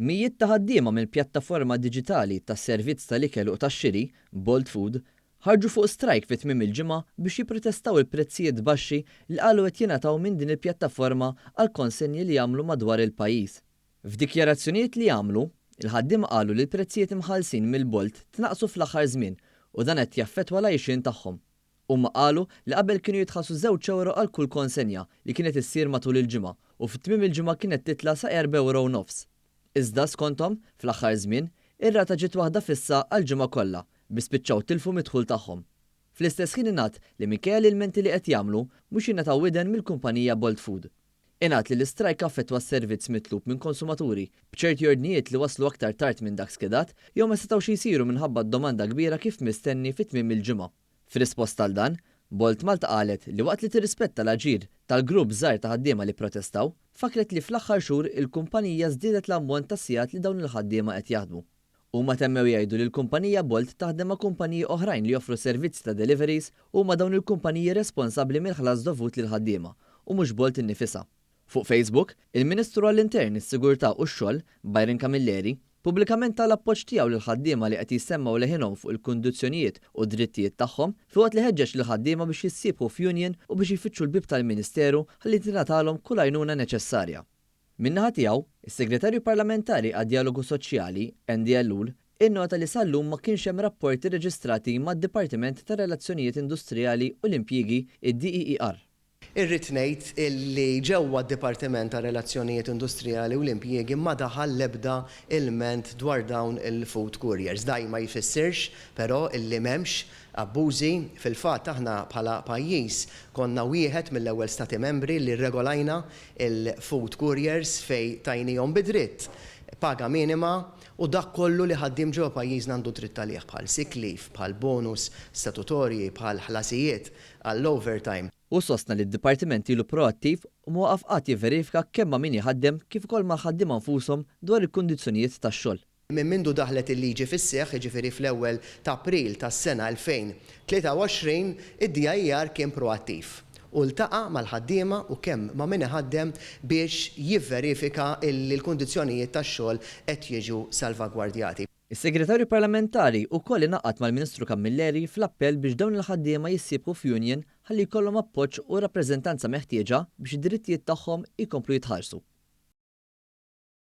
Mijiet ta' ħaddiema mill-pjattaforma diġitali tas-servizz tal-ikel u tax-xiri, Bolt Food, ħarġu fuq strajk fi tmiem il-ġimgħa biex jipprotestaw il-prezzijiet baxxi li qalu qed jingħataw minn din il-pjattaforma għall-konsenji li jagħmlu madwar il-pajjiż. F'dikjarazzjonijiet li għamlu, il-ħaddiema qalu li l-prezzijiet imħallsin mill-Bolt tnaqqsu fl-aħħar żmien u dan qed jaffettwa l-għajxien tagħhom. Huma qalu li qabel kienu jitħallsu żewġ ewro għal kull konsenja li kienet issir matul il-ġimgħa u fi tmiem il-ġimgħa kienet titla' sa erba' ewro u nofs. Iżda, skonthom, fl-aħħar żmien, ir-rata ġiet waħda fissa għall-ġimgħa kollha biex spiċċaw tilfu mid-dħul tagħhom. Fl-istess ħin ingħad li minkejja l-ilmenti li qed jagħmlu, mhux jingħataw widen mill-kumpanija Bolt Food. Ingħad li l-istrajk affettwa s-servizz mitlub minn konsumaturi, b'ċerti ordnijiet li waslu aktar tard minn dak skedat jew ma setgħux jsiru minħabba d-domanda kbira kif mistenni fi tmiem il-ġimgħa. F'risposta għal dan, Bolt Malta qalet li waqt li tirrispetta l-aġir tal-grupp żgħir ta' ħaddiema li pprotestaw, fakkret li fl-aħħar xhur il-kumpanija żdiedet l-ammont ta' sigħat li dawn il-ħaddiema qed jaħdmu. Huma temmew jgħidu li l-kumpanija Bolt taħdem ma' kumpaniji oħrajn li joffru servizzi ta' deliveries u huma dawn il-kumpaniji responsabbli mill-ħlas dovut lill-ħaddiema u mhux Bolt innifisha. Fuq Facebook, il-Ministru għall-Intern, is-Sigurtà u x-Xogħol, Byron Camilleri, pubblikament ta l-appoġġ tiegħu lill-ħaddiema li qed jissemmgħu leħinhom fuq il-kundizzjonijiet u d-drittijiet tagħhom filwaqt li ħeġġeġ lill-ħaddiema biex jissiebħu f'union u biex jfittxu l-bieb tal-Ministeru ħalli tingħatalhom kull għajnuna neċessarja. Min-naħa tiegħu, is-Segretarju Parlamentari għad-Djalogu Soċjali, Andy Ellul, innota li sal-lum ma kienx hemm rapporti rreġistrati mad-Dipartiment tar-Relazzjonijiet Industrijali u l-Impjiegi, id-DEER. Irrid ngħid illi ġewwa d-Dipartiment tar-Relazzjonijiet Industrijali u l-Impjiegi ma daħal l-ebda ilment dwar dawn il-food couriers. Dan ma jfissirx però illi m'hemmx abbużi. Fil-fatt aħna bħala pajjiż konna wieħed mill-ewwel Stati Membri li rregolajna il-food couriers fejn tajnihom bi dritt paga minima u dak kollu li ħaddiem ġewwa pajjiżna għandu dritt għalih bħal sick leave, bħal bonus statutorji, bħal ħlasijiet għall-overtime. Hu sostna li d-Dipartiment ilu proattiv u ma waqaf qatt jivverifika kemm ma' min iħaddem kif ukoll mal-ħaddiema nfushom dwar il-kundizzjonijiet tax-xogħol. Minn mindu daħlet il-liġi fis-seħħ, jiġifieri fl-ewwel ta' April tas-sena 2023, id-DIER kien proattiv u ltaqa' mal-ħaddiema u kemm ma' min iħaddem biex jivverifika illi l-kundizzjonijiet tax-xogħol qed jiġu salvagwardjati. Is-Segretarju Parlamentari wkoll ingħaqad mal-Ministru Camilleri fl-appell biex dawn il-ħaddiema jissiebħu f'union ħalli jkollhom appoġġ u r-rappreżentanza meħtieġa biex id-drittijiet tagħhom ikomplu jitħarsu.